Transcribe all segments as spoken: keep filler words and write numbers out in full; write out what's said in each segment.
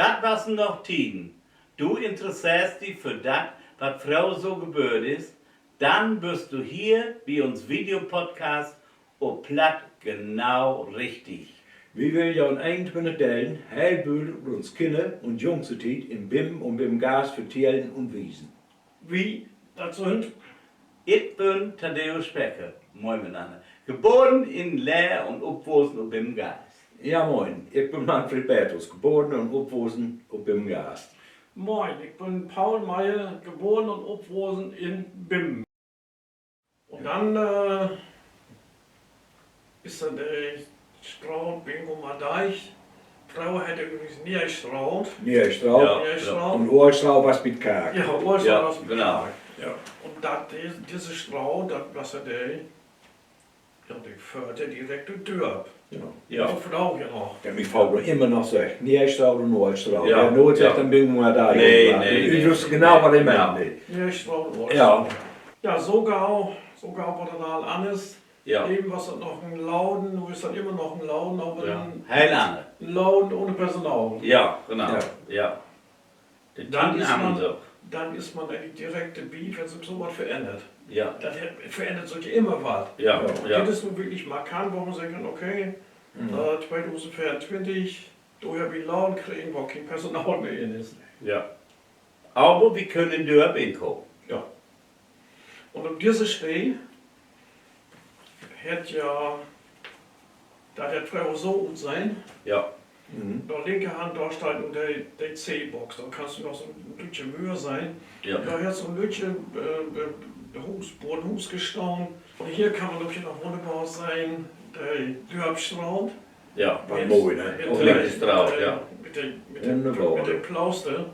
Dat wassen noch Tieden. Du interesseerst di för dat, wat fröher so geböört is? Dann büst du hier bi uns Videopodcast op Platt genau richtig. Wi willen jo in eenuntwintig Delen heel bült ut uns Kinner- un Jungstiet in Bingum un Bingumgaste vertellen un wiesen. Wi, dat sünd: Ik bün Thaddäus Specker, moin mitnanner. Geboren in Leer un opwussen op Bingumgaste. Ja, moin. Ik bün Manfred Bertels, geboren un opwussen op Bingumgaste. Moin, ik bün Paul Meyer, geboren un opwussen in Bingum. Un denn, äh, is dat de Straat Bingumer Diek. Fröher heet de übrigens Neestraat. Neestraat. Ja, Neestraat. Un Oolstraat was bi de Kark. Ja, Oolstraat was bi de Kark. Ja. Un dat, de-, disse Straat, dat was ja de, ja, de föhrte direkt ut Dörp. Ja. Of Fraug ja noch. Ja, mi fallt noch immer noch seggt, Neestraat un Oolstraat. Ja, nooit seggt, denn Bingumer Diek. Nee, nee, nee. Wi wüssen genau, wat he meent. Neestraat, Oolstraat. Ja, so gau, so gau word dat all anners. Ja. Even was dat noch en Laden, nu is dat immer noch en Laden, aver en heel anner Laden ohne Personal. Ja, genau. Ja. Denn is man, denn is man egentlich direkt dorbi, wenn sik so wat verännert. Ja. Dat verännert sik ja immer wat. Ja. Dit is nu wirklich markant, wo man seggen kann, okay, äh, tweedusendveeruntwintig, dor hebbt wi en Laden kregen, wo keen Personal mehr in is. Ja. Aver wi köönt in Dörp inkopen. Ja. Un op disse Stee hett ja, dat hett fröher so utsehn. Ja. Dor linkerhand, dor steiht nu de, de C-Box. Dor kannst du noch so'n lüttje Möör sehn. Ja. Dor hett so'n lüttje, äh, äh, Huus, Boerenhuus stahn. Un hier kann man ok noch wunnerbar sehn, de Dörpstraat. Ja, wat moi, ne? Mit de, mit de, mit de Plaaster.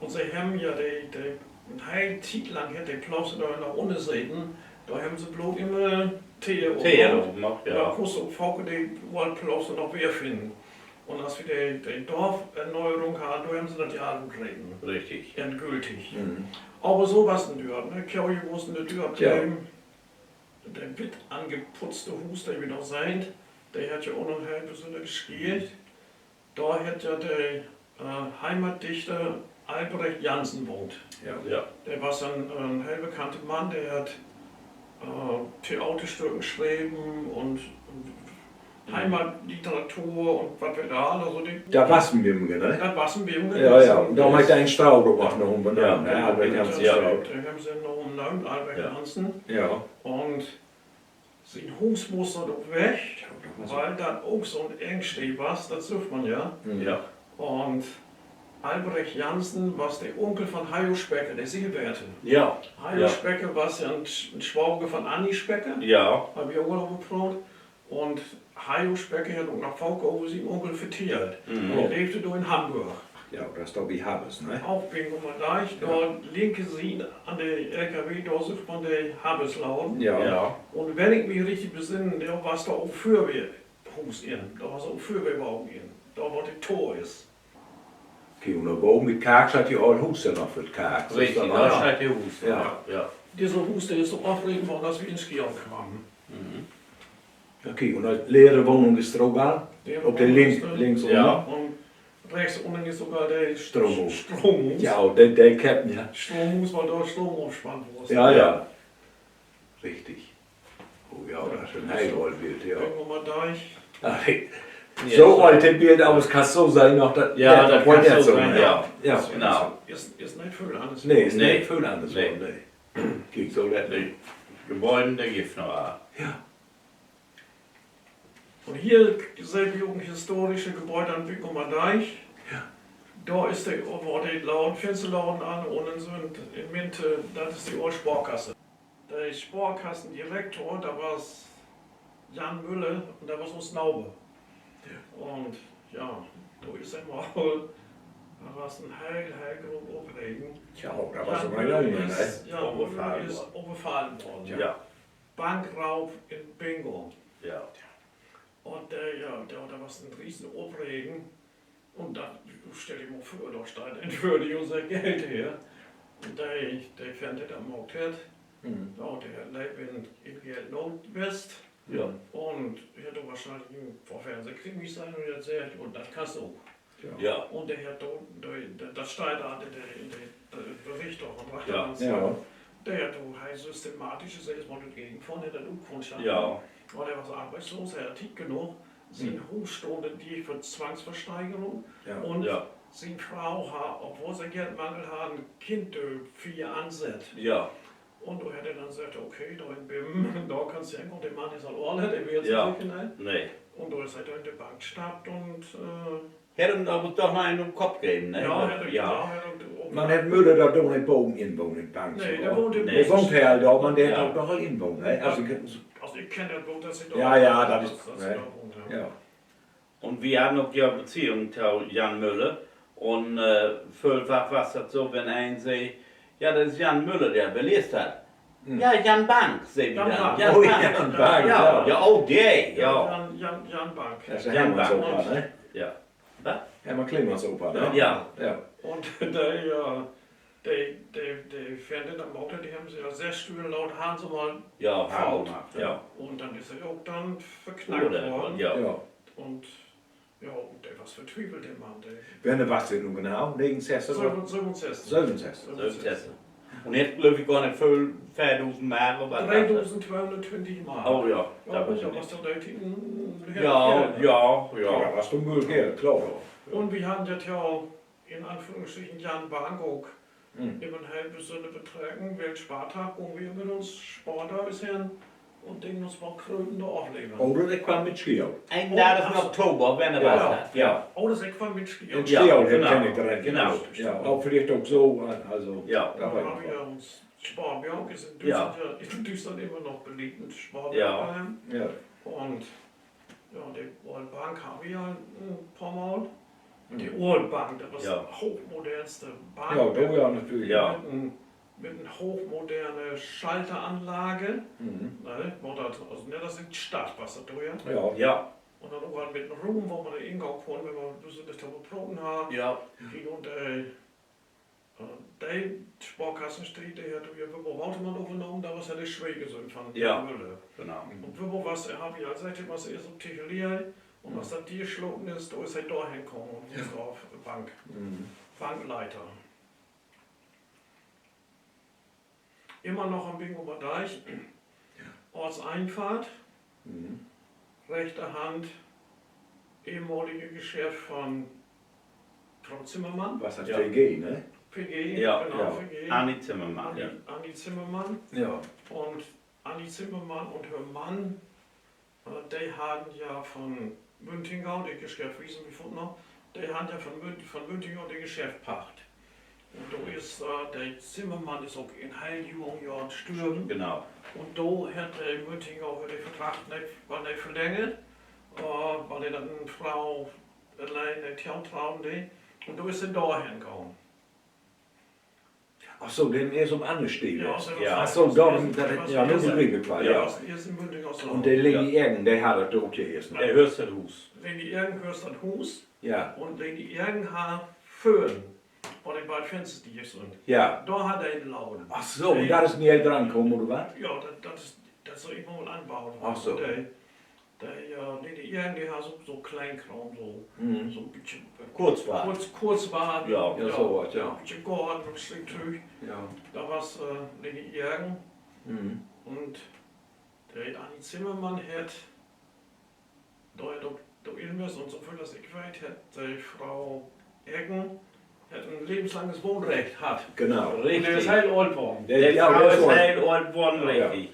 Un se hebben ja de, de, en heel Tiet lang hett de Plaaster dor noch unner seten. Dor hebben se bloot immer Tee opmaakt. Dor kunnst du ok faken de ole Plaaster noch weer finnen. Un as wi de, de Dorferneuerung harrn, dor hebben se dat ja utreten. Richtig. Endgültig. Aver so was dat in Dörp, ne? Kjoje wussten de Dörp even. De witt angeputzte Huus, de wi noch seht, de hett ja ok noch en heel besünnere Geschicht. Dor hett ja de, äh, Heimatdichter Albrecht Janssen wahnt. Ja. De was en, en heel bekannte Mann, de hett, äh, Theaterstücken schreven un Heimatliteratur un wat weet ik all. Also de, dat was en Bingummer, ne? Dat was en Bingummer. Ja, ja. Un dor maakt he en Straat ok noch na em benannt, ne? Albrecht Janssen Straat. De hebben se na em benannt, Albrecht Janssen. Ja. Un sien Huus muss dor ok weg, wiel dat ok so'n Engstee was, dat süggt man ja. Un Albrecht Janssen was de Unkel von Hajo Specker, de Seeweerter. Hajo Specker was ja en, en Swager von Anni Specker. Hebbt wi ok al över praat. Un Hajo Specker hett ok noch faken över sien Unkel vertellt. De leevde dor in Hamborg. Ja, dat is doch bi Habbes, ne? Ok Bingumer Diek, dor linke Siet an de L K W, dor süggt man de Habbesladen. Un wenn ik mi richtig besinn, dor was dor ok Füerwehrhuus in. Dor was ok Füerwehrwagen in. Dor, wo de Tor is. Kiek, un dor baven bi Kark steiht ja ok Huus noch för Kark. Richtig, dor steiht de Huus. Ja. Disse Huus, de is so afreten worrn, as wi in Skjern kamen. Okay, un de leere Wahnung is dor ok al? Op de link-, links ünnen. Un rechts ünnen is sogor de Stroomhuus. Ja, de, de Ketten, ja. Stroomhuus, wiel dor Stroom opspannt worrn is. Ja, ja. Richtig. Oh ja, dat is en heel oolt Bild, ja. Ach, so oolt dat Bild, aver dat kannst so sehn, noch dat, ja, dat kannst so sehn, ja. Genau. Is, is neet völ anners. Nee, is neet völ anners worrn, nee. Kiek, so dat, nee. Gebäuden, de gifft noch all. Ja. Un hier seht wi ok en historische Gebäude an Bingumer Diek. Dor is de, wo de Laden, Finsterladen an, ünnen sünd in Midde, dat is de ole Sparkasse. De Sparkassendirekter, dat was Jan Müller un dat was uns Naver. Un ja, dor is eenmal, dat was en heel, heel groot Opregen. Jan Müller is överfallen worrn. Bankraub in Bingum. Un de, ja, dor, dat was en riesen Opregen. Un dat, stell di mal vör, dor steiht een vör di un seggt: Geld her. Un de, de Fent, de dat maakt hett, ja, de hett leep in, in Geldnoot west. Un hett dor wohrschienlich en poor Fernsehkrimis sehn un hett seggt: Un dat kannst ok. Un de hett dor, de, de, dat steiht dor in de, in de, de Bericht dor von Rachtermanns. De hett dor heel systematisch is eerstmal dor gegenfohren, hett dat utfunnen, un he was arbeitslos, he harr Tiet genoog. Sien Huus stünn dicht för Zwangsversteigerung. Un sien Fro harr, obwohl se Geldmangel harr, en Kinderdööpfier ansett. Un dor hett he denn seggt: Okay, dor in Bimmen, dor kannst du hen, un de Mann is al oll, de will se nich, ne? Un dor is he denn in de Bank stappt un hett em aver doch noch een op'n Kopp geven, ne? Man hett Müller dor doch nich boven inwohnt in Bank? De wohnt he al dor, man de hett ok doch al inwohnt, ne? Also, ik kenn dat bloot, dat se dor, ja, dat is, dat se dor wohnt, ja. Un wi harrn ok ja Beziehung to Jan Müller. Un, äh, völ Mal was dat so, wenn een sä: Ja, dat is Jan Müller, de, wer is dat? Ja, Jan Bank, sä wi denn. Jan Bank. Ja, ja, oh, de, ja. Jan, Jan, Jan Bank. Dat is Jan Bank, ne? Ja. Wat? Hermann Clemens Opa, ne? Ja. Un de, äh, de, de, de Fernseher, dat maakte, de hebben se ja sess Stünnen laat, harrn se mal, ja, harrn se mal, ja. Un denn is he ok denn verknackt worrn. Ja. Un, ja, un de was vertwiefelt, de Mann, de. Wanneer was dat nu genau? Negenunsesstig? Sövenunsesstig. Sövenunsesstig. Un hett, glööv ik, gor nich völ, veerdusend Mark oder wat was dat? Dreedusend tweehunnerttwintig Mark. Oh ja, dat was ja, dat was doch, ja, ja. Dat was doch mööglich, ja, kloor. Un wi harrn dat ja in Anführungsstrichen Jan Bank ok immer en heel besünnere Betrecken, wiel Spartag, wo wi mit uns Sporthuus hen un deden uns mal kröten dor aflevern. Oder ik kwam mit Ski. Eenundartigsten Oktober, wanneer was dat? Ja. Oder ik kwam mit Ski. In Ski, ja, genau. Ja, ok villicht ok so, also, ja, dor harrn wi ja uns Sportbunker, is in Düütschland, ja, in Düütschland immer noch beleevt, Sportbunker. Ja. Un ja, de Old Bank harrn wi al en poor Mal. De Old Bank, dat was de hoochmodernste Bank. Ja, natürlich. Mit en, mit en hoochmoderne Schalteranlage. Ne, wo dat, also, net as in de Stadt was dat dor, ja. Ja. Un denn ok al mit en Ruum, wo man dor inkamen kunn, wenn man Lust op wat to proten harr. Ja. Kiek, un, äh, Äh, de Sparkassenstreet, de hett ja Wübbo Woutermann övernahmen, dor was he de Swiegersöhn van Jan Müller. Genau. Un Wübbo was, harr wi al seggt, he was eerst op Tichelei, un as dat dor sloten is, dor is he dorhen kamen un wurr dor Bank-, Bankleiter. Immer noch an'n Bingumer Diek. Ortseinfahrt. Rechte Hand, ehemalige Geschäft von Frau Zimmermann. Was dat, W G, ne? W G, genau, W G. Anni Zimmermann, Anni, ja. Anni Zimmermann. Ja. Un Anni Zimmermann un hör Mann, äh, de harrn ja von Müntingau, de Geschäft wiesen wi vörhen noch, de harrn ja von Mün-, von Müntingau de Geschäft pacht. Un dor is, äh, de Zimmermann is ok in heel jungen Johren storven. Genau. Un dor hett de Müntingau, hett de Verdrag nich, weer nich verlängert, äh, wiel he denn en Fro alleen, äh, totrauen dee. Un dor is he dorhen gahn. Ach so, denn eerst op anner Steed. Ja, ach so, dor, dat, ja, nu begriep ik woll, ja. Eerst in Müntingau. Un de Leni Eggen, de harr dat ok ja eerst noch. De höört dat Huus. Leni Eggen höört dat Huus. Ja. Un Leni Eggen harr vörn, wo de beid Finsters dicht sünd. Ja. Dor harr de en Laden. Ach so, un dat is nich heel drankamen, oder wat? Ja, dat, dat is, dat is so irgendwo mal anbaut. Ach so. De, de, äh, Leni Eggen, de harr so, so Kleinkraam, so, so 'n beten, äh, Kurzwaren. Kurz-, Kurzwaren, ja, so wat, ja. Beten Goorn un Stück Tüüg. Ja. Dat was, äh, Leni Eggen. Un de Anni Zimmermann hett dor, dor, dor in west, un so völ as ik weet, hett de Fro Eggen, hett en levenslanges Wohnrecht hatt. Genau. Richtig. Un de is heel oolt worrn. De, ja, de is heel oolt worrn, richtig.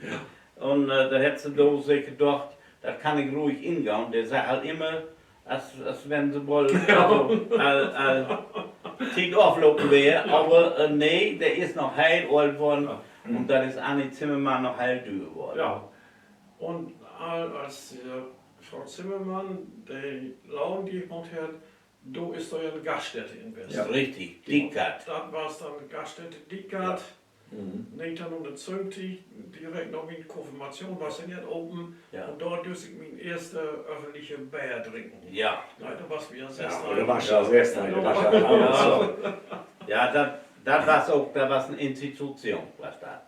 Un, äh, dor hett se doch seker dacht, dat kann ik ruhig ingahn. De sach al immer, as, as wenn se woll, also, al, al Tiet aflopen weer. Aver, äh, nee, de is noch heel oolt worrn. Un dat is Anni Zimmermann noch heel düer worrn. Ja. Un al as, äh, Fro Zimmermann de Laden dicht maakt hett, do is dor ja en Gaststätte in west. Ja, richtig, Diekgatt. Dat was denn Gaststätte Diekgatt. Negenteihnhunnertsöventig, direkt na mien Konfirmation, was se nett open. Un dor dörv ik mien eerste öffentliche Beer drinken. Ja. Nee, dor was wi ja sess. Ja, dor was ja sess, dat was ja, dat, dat was ok, dat was en Institution, was dat.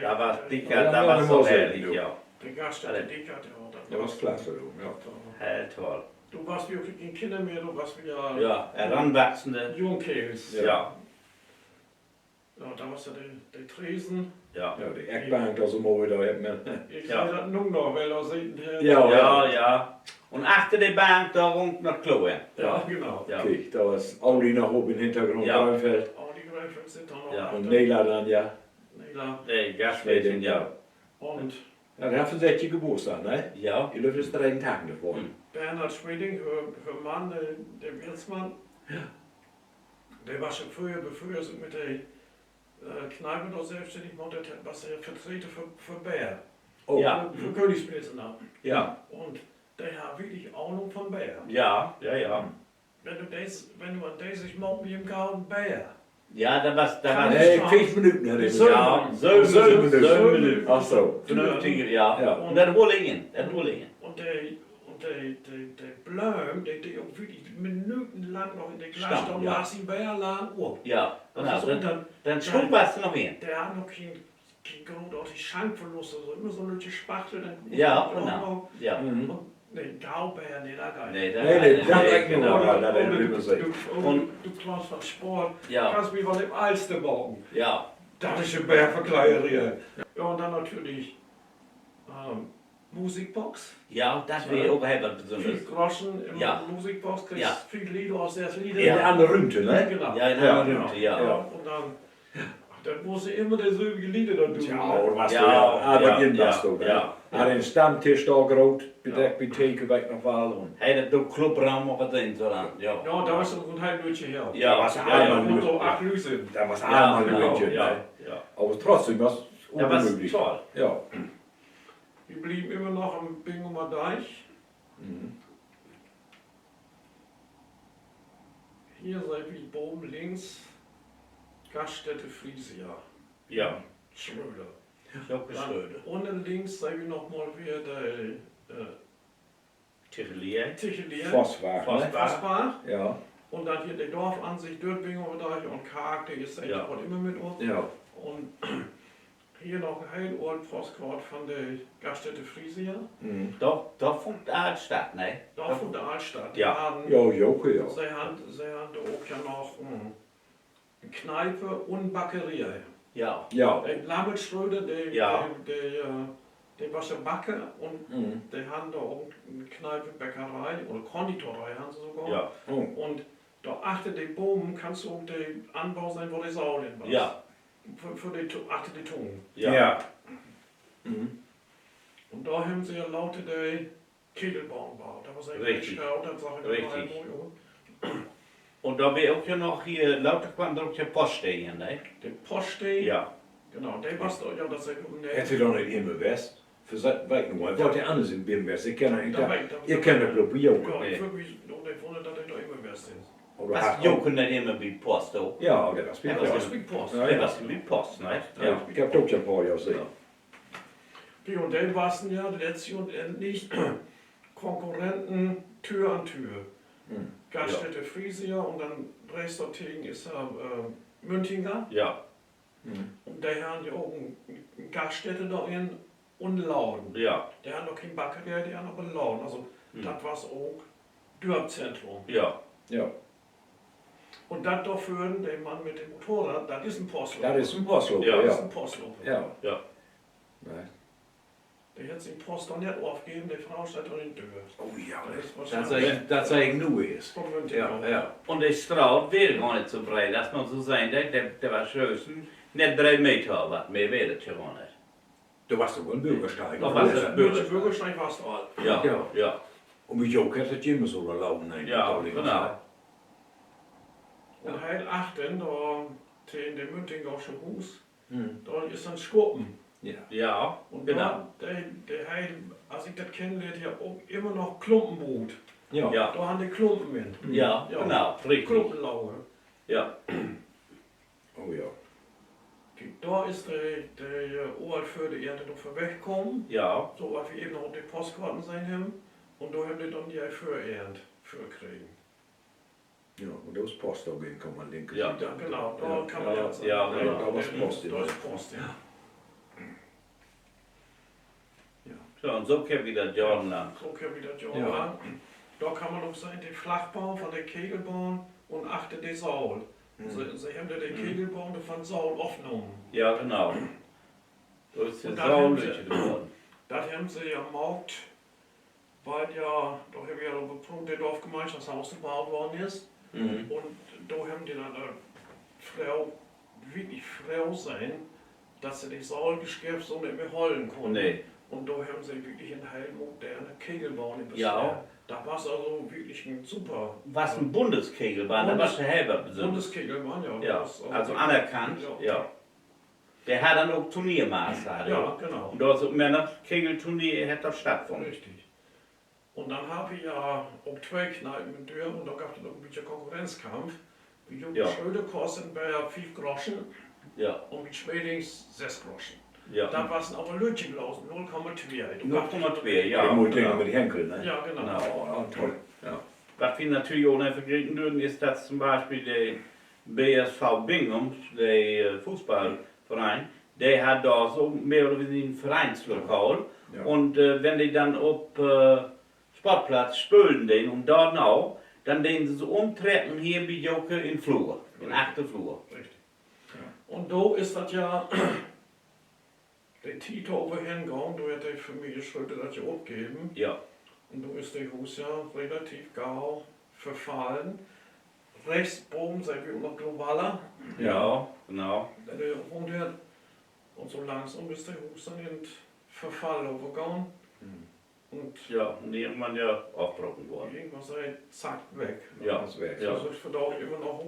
Dat was Diekgatt, dat was so herrlich, ja. De Gaststätte Diekgatt, ja, dat was klasse, du, ja. Heel toll. Do was wi ok keen Kinner mehr, do was wi ja, ja, Heranwachsende. Jungkeerls. Ja. Ja, dor was ja de, de Tresen. Ja. Ja, de Eckbank, dor so moi, dor hett man, ik seh dat nu noch, well dor seten hett. Ja, ja. Un achter de Bank, dor runk noch Klo in. Ja, genau. Ja. Kiek, dor was Auli noch op in'n Hintergrund, Grönfeld. Auli, Grönfeld sitt dor noch achter. Un Nela denn, ja. Nela. De Gastwirtin, ja. Un Ja, de hett vörsüchtig Geburtsdag, ne? Ja. De löppt nu dreeuntachtensig dorvun. Bernhard Schmedding, hör, hör Mann, de, de Wirtsmann, de was ja fröher, bevör he sik mit de, äh, Kneipe dor sülvstännig maakt hett, was he Vertreter för, för Beer. Oh. Ja. För, för Königspilsner. Ja. Un de harr wirklich Ahnung von Beer. Ja, ja, ja. Wenn du dees, wenn du an dese Smaak mit em gauen Beer. Ja, dat was, dat was Nee, veer Minuten harr he. Ja, söven, söven Minuten. Ach so. Vernünftige, ja. Ja. Un dat hull ik in, dat hull ik in. Un de, un de, de, de Blööm, de, de ok wirklich minutenlang noch in de Glas stahn, ja, las sien Beer lang op. Ja, genau. Denn, denn schruuv he se noch in. De harr noch keen, keen grootartig Schankverlust, also immer so 'n lüttje Spachtel, denn, ja, genau. Ja. Un, nee, gau Beer, nee, dat geiht nich. Nee, dat geiht nich, genau. Du, du, du, du Klaus von Sport, kannst mi wat in't Alster maken. Ja. Dat is en Beerverkleieree. Ja, un denn natürlich, ähm, Musikbox. Ja, dat weer ok heel wat Besünners. Fief Groschen in de Musikbox, kriggst fief Leder of söss Leder. In de anner Rüümte, ne? Genau. Ja, in de anner Rüümte, ja. Un denn, ach, denn musst du immer de sülvige Leder dor doon, ne? Ja, oder was, ja, Albert Ginn was dor, ne? Ja. Harr en Stammdisch dor groot, bedeckt mit Theke, weet ik noch wall, un he harr dor Clubraum of wat in so an, ja. Ja, dor was ok en heel lüttje Hell. Ja, dor was allens, dor was allens lüttje, ne? Aver trotzdem was ungemütlich. Ja. Wi blieven immer noch an'n Bingumer Diek. Hier seht wi baven links Gaststätte Friesia. Ja. Schröder. Joke Schröder. Unnen links seht wi noch mal weer de, äh, Ticheleer. Ticheleer. Vossbarg, ne? Vossbarg. Ja. Un denn hier de Dorfansicht, Dörping oder un Kark, de is egentlich ok immer mit uns. Ja. Un hier noch en heel oll Postkoort von de Gaststätte Friesia. Dor, dor funkt de Altstadt, ne? Dor funkt de Altstadt. Ja. Ja, ja, okay, ja. Se harrn, se harrn dor ok ja noch, hm, Kneipe un Backeree. Ja. Ja. De Lambert Schröder, de, de, de, äh, de was ja Backer un de harrn dor ok Kneipe, Bäckeree oder Konditoree harrn se sogor. Ja. Un dor achter de Bomen kannst du ok de Anbau sehn, wo de Saal in was. Ja. För, för de Tu-, achter de Tuun. Ja. Un dor hebbt se ja later de Kegelbahn baut. Dat was egentlich, dat sach ik heel moi ut. Un dor weer ok ja noch hier, later kweem dor ok de Poststee, ne? De Poststee? Ja. Genau, de was dor, ja, dat is even um de Eck. Hett se dor nich immer west? För seit, weet ik noch, ik weet ja anners in Birnwest. Ik kenn dat, ik kenn dat, glööv ik, ok. Ja, ik wüll mi ok nich wunnern, dat de dor immer west is. Was, Joke nich immer bi Post ok? Ja, de was bi Post. De was bi Post, ne? Ja, ik heff dat ok ja en poor Johr sehn. Kiek, un de wassen ja letztlich un endlich Konkurrenten Tür an Tür. Gaststätte Friesia un denn rechts dortegen is, äh, Müntinger. Ja. Un de harrn ja ok en, en Gaststätte dor in un Laden. Ja. De harrn noch keen Backeree, de harrn aver Laden. Also, dat was ok Dörpzentrum. Ja. Un dat dor vörn, de Mann mit de Motorrad, dat is en Postloper. Dat is en Postloper, ja. De hett sien Post noch net ofgeven, de Fro steiht an de Döör. Oh ja, dat seh ik nu eerst. Un de Straat weer gor nit so breet, as man so sehn deit. De, de was höchstens net dree Meter, wat mehr weer dat ja gor nit. Dor was doch en Börgersteig. Dor was de Börgersteig, was al. Ja, ja. Un bi Joke hett dat jümmers so lopen, ne? Ja, genau. Un heel achtern, dor tegen de Müntingersche Huus, dor is en Schuppen. Ja, un genau. De, de harr, as ik dat kennenlehrt heff, ok immer noch Klumpen buut. Ja. Dor harrn de Klumpen in. Ja, genau, richtig. Klumpenlager. Ja. Oh ja. Kiek, dor is de, de, äh, Ool vör de Eernte noch vörwegkamen. Ja. So, wat wi even noch op de Postkoorten sehn hebbt. Un dor hebbt de denn de Vöreernt vörkregen. Ja, un dor is Post ok in, kann man linke Siet. Ja, genau, dor kann man ja, dor is Post in. Ja. Ja, un so kennt wi dat johrenlang. So kennt wi dat johrenlang. Dor kann man ok sehn, de Flachbahn von de Kegelbahn un achter de Saal. Se, se hebbt de Kegelbahn von Saal ofnahmen. Ja, genau. Dor is de Saal lüttje worrn. Dat hebbt se ja maakt, wiel ja, dor hebbt wi ja över proot, de Dorfgemeinschaftshuus baut worrn is. Un dor hebbt de denn, äh, fröh, wirklich fröh sehn, dat se de Saalgeschäft so nich mehr hollen kunnen. Un dor hebbt se wirklich en heel moderne Kegelbahn inbestellt. Dat was also wirklich en super, was en Bundeskegelbahn, dat was ja heel wat Besünners. Bundeskegelbahn, ja. Also anerkannt, ja. De harr denn ok Turniermaster, harr de ok. Un dor is ok mehr dat Kegelturnier, hett dor stattfunnen. Richtig. Un denn harr wi ja ok twee Kneipen in Düren un dor gaff dat ok en bitje Konkurrenzkampf. Bi Jochen Schröder kost en Beer fief Groschen un bi Schmedings söss Groschen. Dat was aver lüttje Glas, null Komma twee. Null Komma twee, ja. De mutt dinger mit Henkel, ne? Ja, genau. Toll. Wat wi natürlich ok nich vergeten dörven, is, dat to'n Bispeel de B S V Bingum, de, äh, Footballverein, de harr dor so mehr oder weniger en Vereinslokal. Un, äh, wenn de denn op, äh, Sportplatz spölen deen un dor na, denn deen se sük ümtrecken hier bi Joke in Floor, in Achterfloor. Un do is dat ja de Tiet över hengahn, do hett de Familie Schröder dat ja opgeven. Un do is de Huus ja relativ gau verfallen. Rechts baven seht wi ok noch Glowalla. Ja, genau. Un so langsam is de Huus denn in't Verfall övergahn. Un ja, un irgendwann ja ofbraken worrn. Irgendwann seggt, zack, weg. Also, ik verdaag immer noch,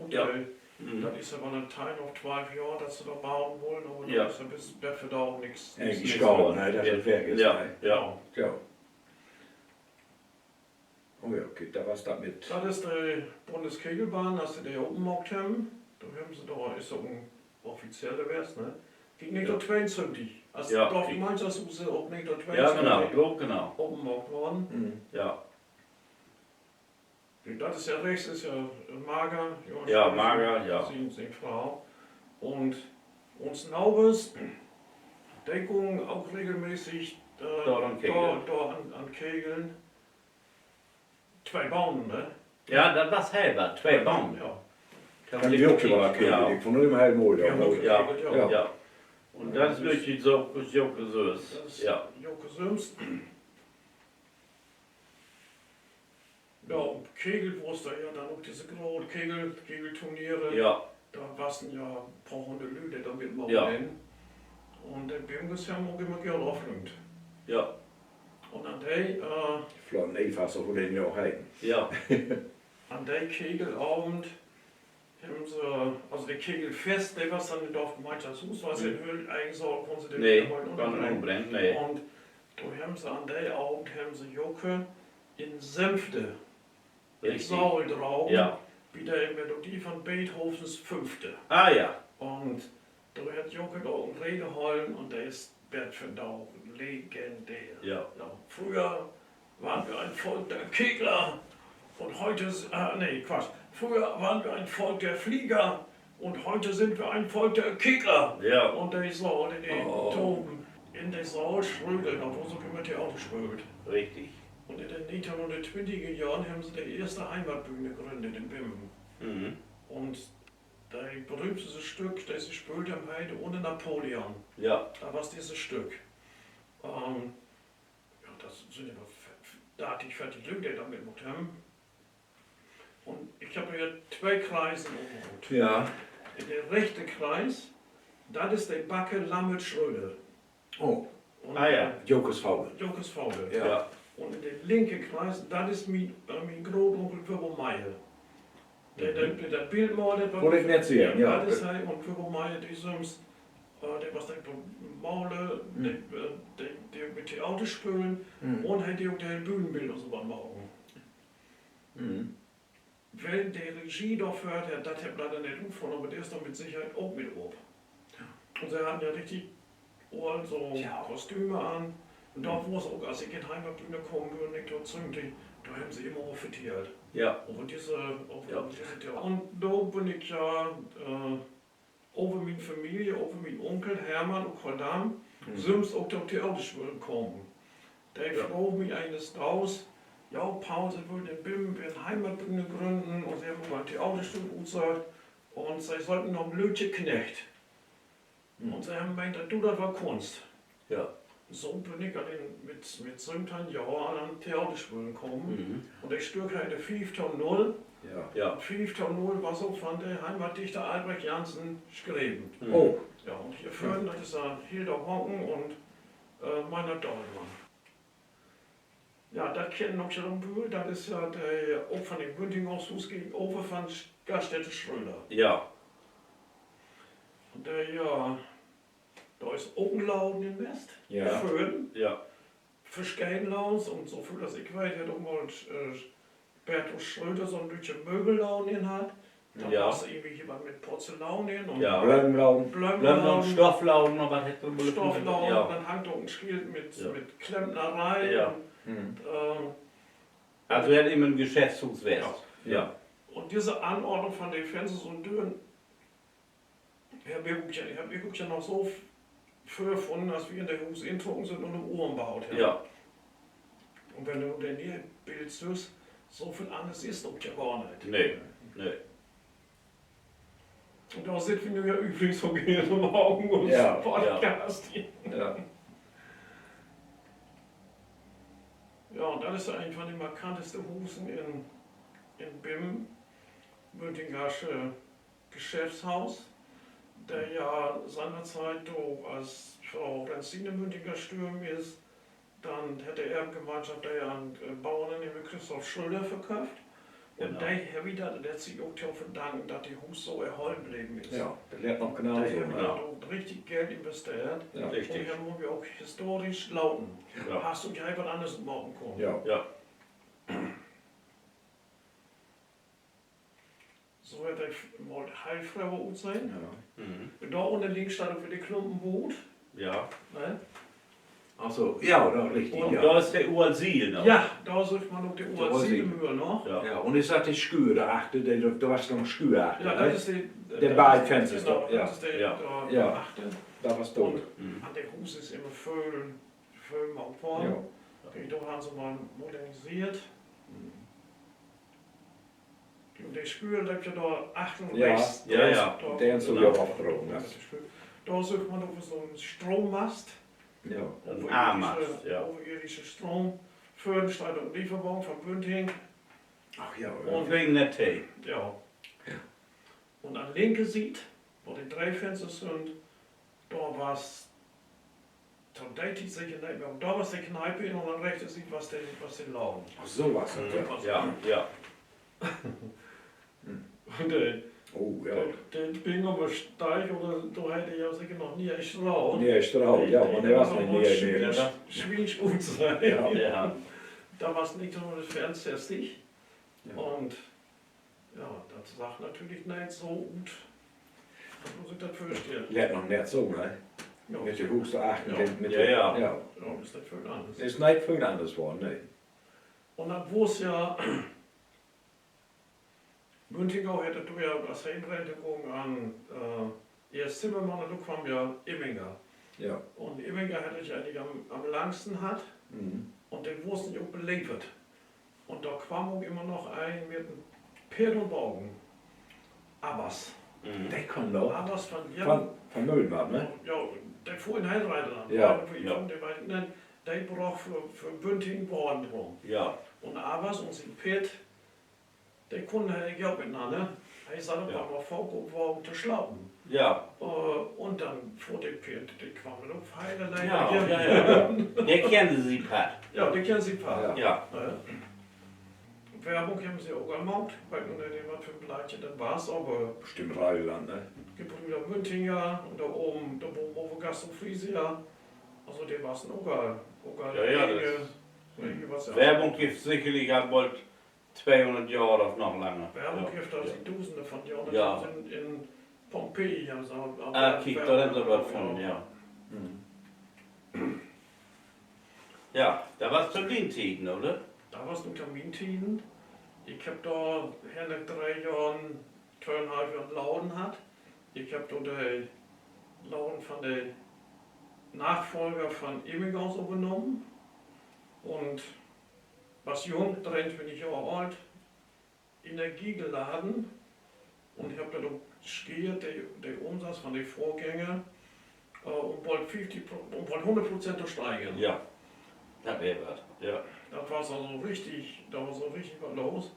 dat is ja woll en teihn of twalf Johr, dat se dor bauen wullen, aver dor is ja bet, bet vandaag nix. Egentlich gor nich, dat is weg is, ne? Oh ja, okay, dat was dat mit. Dat is de Bundeskegelbahn, as se de openmaakt hebben. Dor hebben se, dor is ok en offizielle west, ne? Kiek, negenteihnhunnerttweiunsöventig, as Dorfgemeinschaftshuus ok negenteihnhunnerttweiunsöventig openmaakt worrn. Dat is ja rechts, is ja Marga, Johann Schröder, sien, sien Fro. Un uns Nabers, de gungen ok regelmäßig, äh, dor an, an kegeln. Twee Bahnen, ne? Ja, dat was heel wat, twee Bahnen. Kann wi ok mal kegeln, ik funn dat immer heel moi. Un dat is wirklich so, is ja ok so is. Joke Sümst. Ja, un kegelt worr dor ja denn ok disse grote Kegel-, Kegelturniere. Dor wassen ja en poor hunnert Lüüd, de dor mitmaken deen. Un de Bingums hebben ok immer geern ofrüümt. Un an de, äh, Floor Neefers, wo de nu ok heten. An de Kegelavend hebben se, also de Kegelfest, de was denn in Dorfgemeinschaftshuus, was in Höhl, egen Saal, kunnen se de nich ünnerbringen. Un do hebben se an de Avend, hebben se Joke in Senfte in Saal dragen, bi de Melodie von Beethovens Fünfte. Un do hett Joke ok en Rede hollen un de is bet vandaag legendär. Früher waren wir ein Volk der Kegler und heute, s-, äh, nee, Quatsch. Früher waren wir ein Volk der Flieger und heute sind wir ein Volk der Kegler. Un de Saal, de, de toben, in de Saal Schröder, dor wo se ok immer Theater speelt. Richtig. Un in de negenteihnhunnerttwintiger Johren hebben se de eerste Heimatbühne gründet in Bingum. Un de berühmteste Stück, de se speelt hebben, heet Ohne Napoleon. Dat was disse Stück. Ähm, ja, dat sünd ja dartig, veertig Lüüd, de dor mitmaakt hebben. Un ik heff hier twee Kreisen opmaakt. In de rechte Kreis, dat is de Backer Lambert Schröder. Jokes Vader. Jokes Vader. Un in de linke Kreis, dat is mien, äh, mien Grootunkel Wibbo Meyer. De, de, de dat Bild maalt hett, wat ik nett segg, dat is he. Un Wibbo Meyer, de sümst, äh, de was de Maler, de, äh, de, de ok mit Theater spölen un he dee ok de Bühnenbiller un so wat maken. Well de Regie dor föhrt hett, dat heff ik leider nich rutfunnen, aver de is dor mit Sicherheit ok mit op. Un se harrn ja richtig all so Kostüme an. Un dor, wo se ok, as ik in Heimatbühne kamen bün, ik dor söventig, dor hebben se immer ok vertellt. Över disse, över disse Theater. Un dor bün ik ja, äh, över mien Familie, över mien Unkel Hermann ut Koldam, sümst ok to Theaterspölen kamen. De fraag mi eenes Daags: Jo, Paul, se wullen in Bim en Heimatbühn grünnen un se hebben ok en Theaterstück utsöcht un se söchten noch en lüttje Knecht. Un se hebben meent, dat du dat woll kunnst. So bün ik al in, mit, mit söventeihn Johr al an Theaterspölen kamen. Un de Stück heet Fief to null. Fief to null was ok von de Heimatdichter Albrecht Janssen schreven. Ja, un hier vörn, dat is, äh, Hilda Hocken un, äh, Meinhard Dahlmann. Ja, dat kennen ok schon Lüüd, dat is ja de, ok von de Büntingers Huus gegenöver von Sch-, Gaststätte Schröder. Un de, ja, dor is ok en Laden in west. Vörn. Verscheden Ladens un so vööl as ik weet, hett ok mal, äh, Berthold Schröder so'n lüttje Möbelladen in hatt. Denn was irgendwie hier wat mit Porzellan in un Blömenladen, Blömenladen, Stoffladen, un wat hett Stoffladen, denn hangt ok en Schild mit, mit Klempnerei. Also, hett immer en Geschäftshuus west. Un disse Anordnung von de Fensters un Dören heff ik ok ja, heff ik ok ja noch so v-, vörfunnen, as wi in dat Huus intrucken sünd un de Uhren baut hebben. Un wenn du denn hier Bild sühst, so veel anners is dat ok ja gor neet. Un dor sitt wi nu ja övrigens ok hier in Morgen un Podcast hier. Ja, un dat is een von de markanteste Husen in, in Bim, Büntingersche Geschäftshuus, de ja seinerzeit do, as Fro Rensine Büntinger störven is, denn hett de Erbengemeinschaft de an, äh, Bauernunternehmer Christoph Schröder verköfft. Un de hebbt wi dat letztlich ok to verdanken, dat de Huus so erhollen bleven is. De hebbt dor richtig Geld investeert. Un hebbt wi ok historisch laten. Harrst du ok heel wat anners maken kunnt. So hett de f-, mal heel fröher utsehn. Dor ünner links steiht ok weer de Klumpenbood. Ach so, ja, dor, richtig. Un dor is de Oolsiel noch. Ja, dor süht man ok de Oolsielmöhl noch. Ja, un is dat de Schüür dor achter? De, dor was noch en Schüür achter, ne? De beid Fensters dor, ja. Dat was dor. An de Huus is immer vööl, vööl maakt worrn. Dor hebbt se mal moderniseert. Un de Schüür löppt ja dor achter un rechts. De is dor afbroken. Dor süht man ok so'n Stroommast. Överirdische Stroom. Vörn steiht ok en Lieferwagen von Bünting. Wegen de Tee. Ja. Un an linke Siet, wo de dree Fensters sünd, dor was to de Tiet seker neet mehr, un dor was de Kneipe in un an rechte Siet was de, was de Laden. Ach, so was dat, ja. Un de, de, de Bingumer Steig, oder so heet de ja seker noch, Nee'e Straat. Nee'e Straat, ja, man de was nich Nee'e, Nee'e. Swiensch utsehn. Dor was nich so veel Fensters. Un ja, dat sach natürlich neet so ut, as man sik dat vörstellt. Lett noch neet so, ne? Mit de Huus dor achtern, mit de, ja. Is neet vööl anners worrn, ne? Un dat was ja, Büntingau hett dat do ja as Henrente gahn an, äh, eerst Zimmermann, un do kwam ja Imminger. Un Imminger hett dat ja egentlich an, an langsten hatt. Un de was nich ok beleevt. Un dor kwam ok immer noch een mit en Peerd un Wagen. Abbers. De kaam dor? Abbers van, ja, van Möhlenbach, ne? Ja, de fohr in Henrente an. De weet ik neet, de broch för, för Bünting Waren rum. Un Abbers un sien Peerd, de kunnen heel goot mitnanner. He satt ok mal faken op Wagen to slapen. Un denn fohr de Peerd, de kwam denn ok heel alleen. De kenn sien Padd. Ja, de kenn sien Padd. Werbung hebben se ok al maakt. Ik weet nu nich, wat för en Blattje dat was, aver bestimmt Reiland, ne? De Brüder Büntinger un dor boven, dor boven Gastro Frisia. Also, de wassen ok al, ok al, Werbung gifft sicherlich al bold tweehunnert Johr of noch langer. Werbung gifft dat siet Dusende von Johren. Dat in, in Pompeji hebben se al, kiek, dor hebben se wat funnen, ja. Ja, dat was to dien Tieden, oder? Dat was nu to mien Tieden. Ik hebb dor hen dree Johren, tweeunhalf Johr Laden hatt. Ik hebb dor de Laden von de Nachfolger von Imminger övernahmen. Un As jung, dreeuntwintig Johr oolt, Energie geladen un hebb dat ok schiert, de, de Ümsatz von de Vörgänger, äh, üm bold fieftig Pro-, üm bold hunnert Prozent to steigern. Ja, dat weer wat. Ja. Dat was also richtig, dor was so richtig wat los.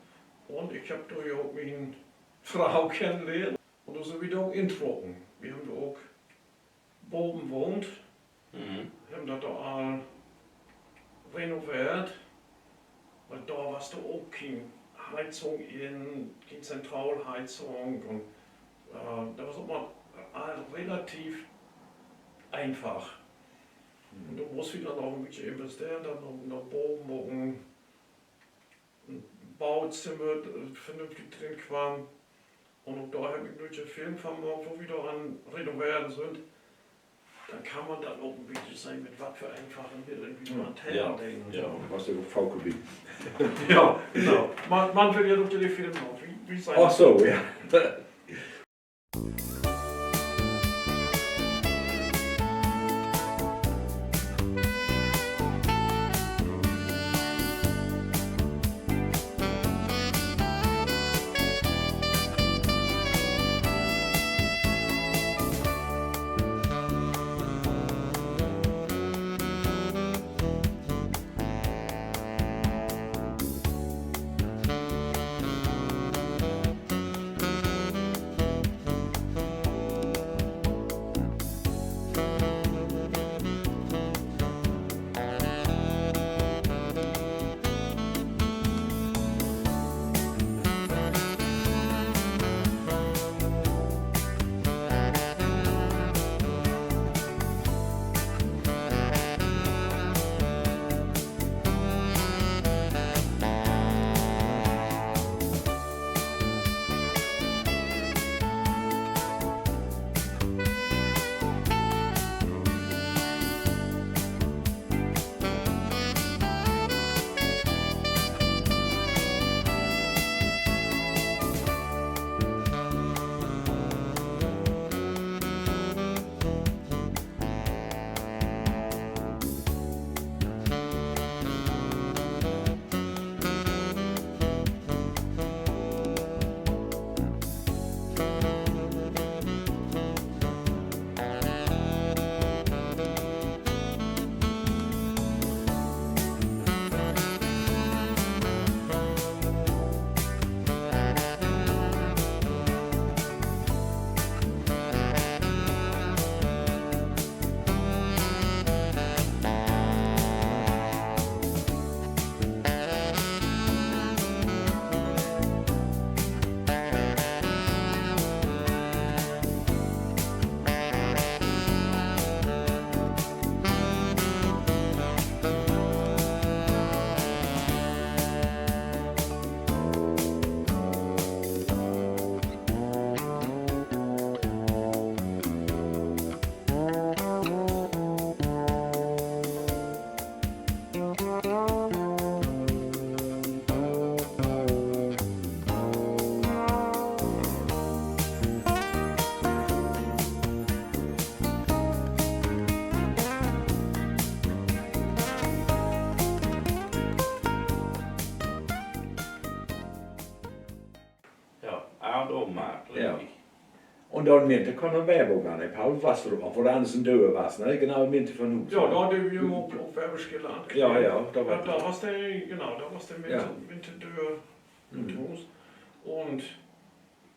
Un ik hebb dor ja ok mien Fro kennenlehrt. Un dor sünd wi dor ok introcken. Wi hebben dor ok boven wahnt, hebben dat dor all renoveert. Wiel dor was dor ok keen Heizung in, keen Zentralheizung. Un, äh, dat was ok mal all relativ eenfach. Un dor muss wi denn ok en bietje investeren, dat noch, noch boven ok en, en Bauzimmer, äh, vernünftig rin kwam. Un ok dor hebb ik en lüttje Film van maakt, wo wi dor an renoveren sünd. Denn kann man dat ok en bietje sehn, mit wat för eenfache Middeln wi dor an 't Helpen deen. Ja, was dor ok Fauke bi. Ja, genau. Man, man will ja ok de Film noch. Wi, wi sehn. Ach so, ja. Ja, A un O Markt, richtig. Un dor in Midde kunn de Werbung an, ne, Paul? Was dor, obwohl dat anners en Döör was, ne? Genau, in Midde von Huus, ja, ne? Dor, de wi ok, ok Werbeschiller an. Ja, ja, dor was de, genau, dor was de Midde, Middendöör von Huus. Un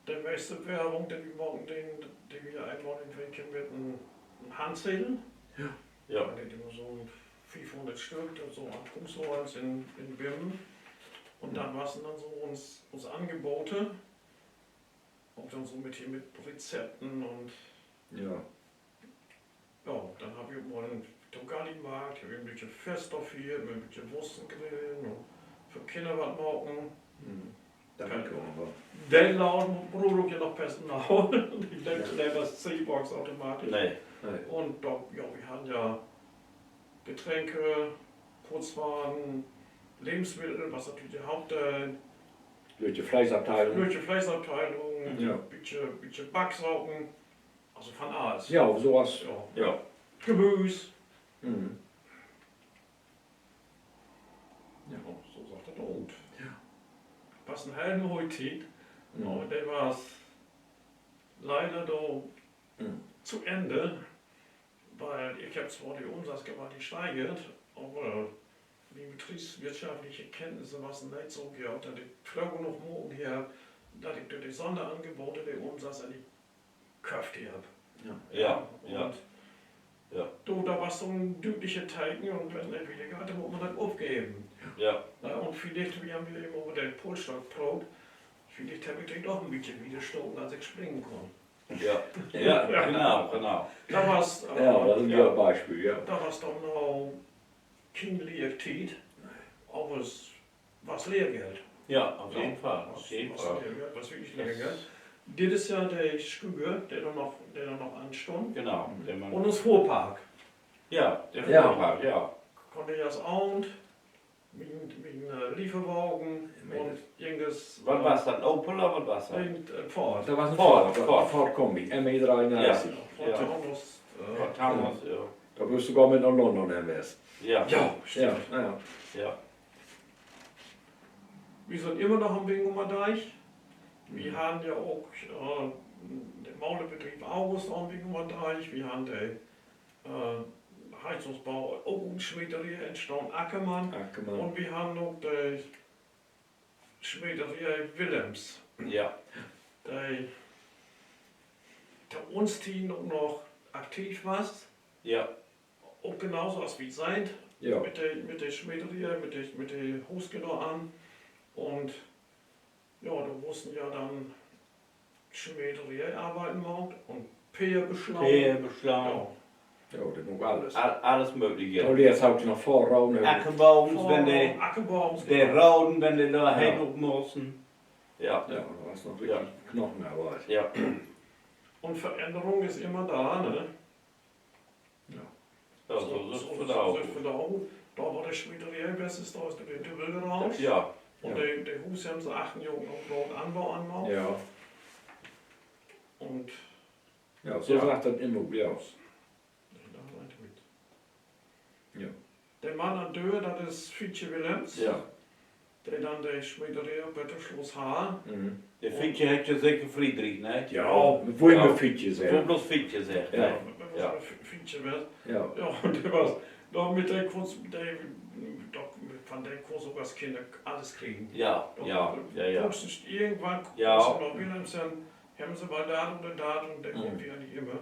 de meiste Werbung, de wi maken deen, de wi eenmal in de Week mit en, en Handzeddel. Ja. De, de so fiefhunnert Stück, dat so an Huus in, in Bimmen. Un dat wassen denn so uns, uns Angebote. Ok denn so mit hier mit Rezepten un, ja, denn harr wi ok mal en Togalli maakt, harr wi en bietje Fest dor fiert, mit en bietje Wust un Grillen un för Kinner wat maken. Den Laden bruukt ja noch Personal, de leevt nich as Seebox automatisch. Un dor, ja, wi harrn ja Getränke, Putzwaren, Levensmiddel, was natürlich de Haupt-, äh, lüttje Fleesafdelung, lüttje Fleesafdelung, bietje, bietje Backsaken, also von allens. Ja, so as, ja, Gemüüs. Ja, so Saken. Was en heel moie Tiet. Aver de was leider dor to Enn, wiel ik heff zwar de Umsatz gewaltig steigert, aver mien betriebswirtschaftliche Kenntnisse wassen neet so goot, dat ik fröh noog maken harr, dat ik dör de Sonderangebote de Umsatz an de köfft heff. Un do, dat was so'n düütliche Teken, un wenn dat neet wieder geiht, denn mutt man dat opgeven. Un villicht, wi hebbt even över de Polster proot, villicht heff ik de doch en beten wieder staken, as ik springen kunn. Dat was, dat was doch noch keen Lehrtiet, aver was Lehrgeld. Was Lehrgeld, was wirklich Lehrgeld. Dit is ja de Schüür, de dor noch anstunn. Un uns Fuhrpark. Kunn ik as Aun, mien, mien Lieferwagen un Jünges, wat was dat, Opel oder wat was dat? Ford. Dat was en Ford, Ford Kombi, M E dree. Ford Taunus. Dat wüsst du gor mit na London hen west. Wi sünd immer noch an'n Wingumer Diek. Wi harrn ja ok de Malerbetrieb August an'n Wingumer Diek. Wi harrn de Heizungsbau, ok ut Smederee entstahn, Ackermann. Un wi harrn ok de Smederee Willems, de to uns Tieden ok noch aktiv was. Ok genau so as wi sünd, mit de Smederee, mit de Huusgedöns an. Un ja, dor mussen ja denn Smedereearbeiden maakt un Peer beslaan. Peer beslaan. Alles Mögliche. Dor lehrst ok noch Fohrraden, Ackerbogens, wenn de, de Raden, wenn de dor hen op mussen. Dor was noch richtig Knochenarbeit. Un Verännerung is immer dor, ne? Dor, wo de Smederee west is, dor is de Dübbelgarage. Un de Huus hebben se achtteihn Johr noch graad Anbau anmaakt. Un so sach dat immer ut. De Mann an Döör, dat is Fietje Willems, de denn de Smederee op Wettersloot harr. De Fietje heet ja seker Friedrich, ne? Ja, wurr immer Fietje seggt. Wurr bloots Fietje seggt, ne? Fietje west. Ja, un de was, dor mit de kunns, de, dor, van de kunns ok as Kinner alles kriegen. Dor kunns irgendwat, kunns noch Willems, denn hebben se mal dat oder dat un denn geve wi an de immer.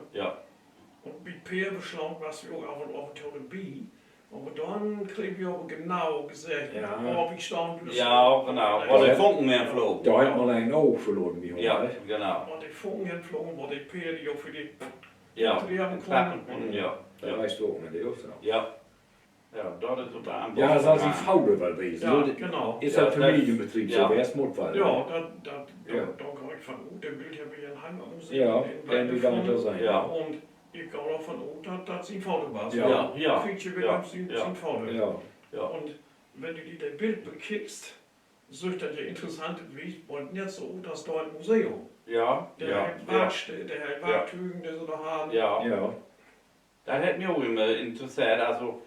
Un bi Peer beslaan was wi ok af un, af un to dorbi. Aver denn kreeg wi aver genau seggt, wo wi stahn, wo de Funken hen flogen. Dor hett man en Oog verloren bi uns, ne? Wo de Funken hen flogen, wo de Peer, de ok för de Treppen kunnen. Dat weetst du ok, ne? Ja, dat is ok de Anbau. Ja, so as de Vader wal wesen. Is dat Familienbetrieb, so as mutt wal. Ja, dor gah ik van ut, de Bild hebbt wi in Heimatmuseum in Wald funnen. Un ik gah dor van ut, dat dat sien Vader was. Fietje Willems sien, sien Vader. Un wenn du di dat Bild bekickst, süht dat ja interessant ut, wiel dat nett so ut as dor in't Museum. De hett Warksteed, de hett Warktügen, de se dor harrn. Dat hett mi ok immer interesseert, also,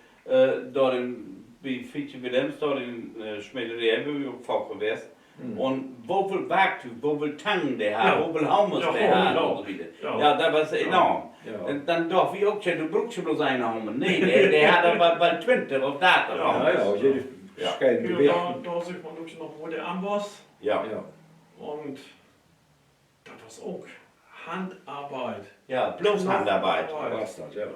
dor in, bi Fietje Willems, dor in Smederee, bün ik ok faak west. Un woveel Warktüüg, woveel Tangen de harr, woveel Hamers de harr un so wieder. Ja, dat was enorm. Un denn docht wi ok, ja, du bruukst ja bloots een Hamer. Nee, de, de harr dor bald, bald twintig of dartig Hamers. Dor süht man ok noch mal de Amboss. Un dat was ok Handarbeit. Ja, bloots Handarbeit was dat, ja.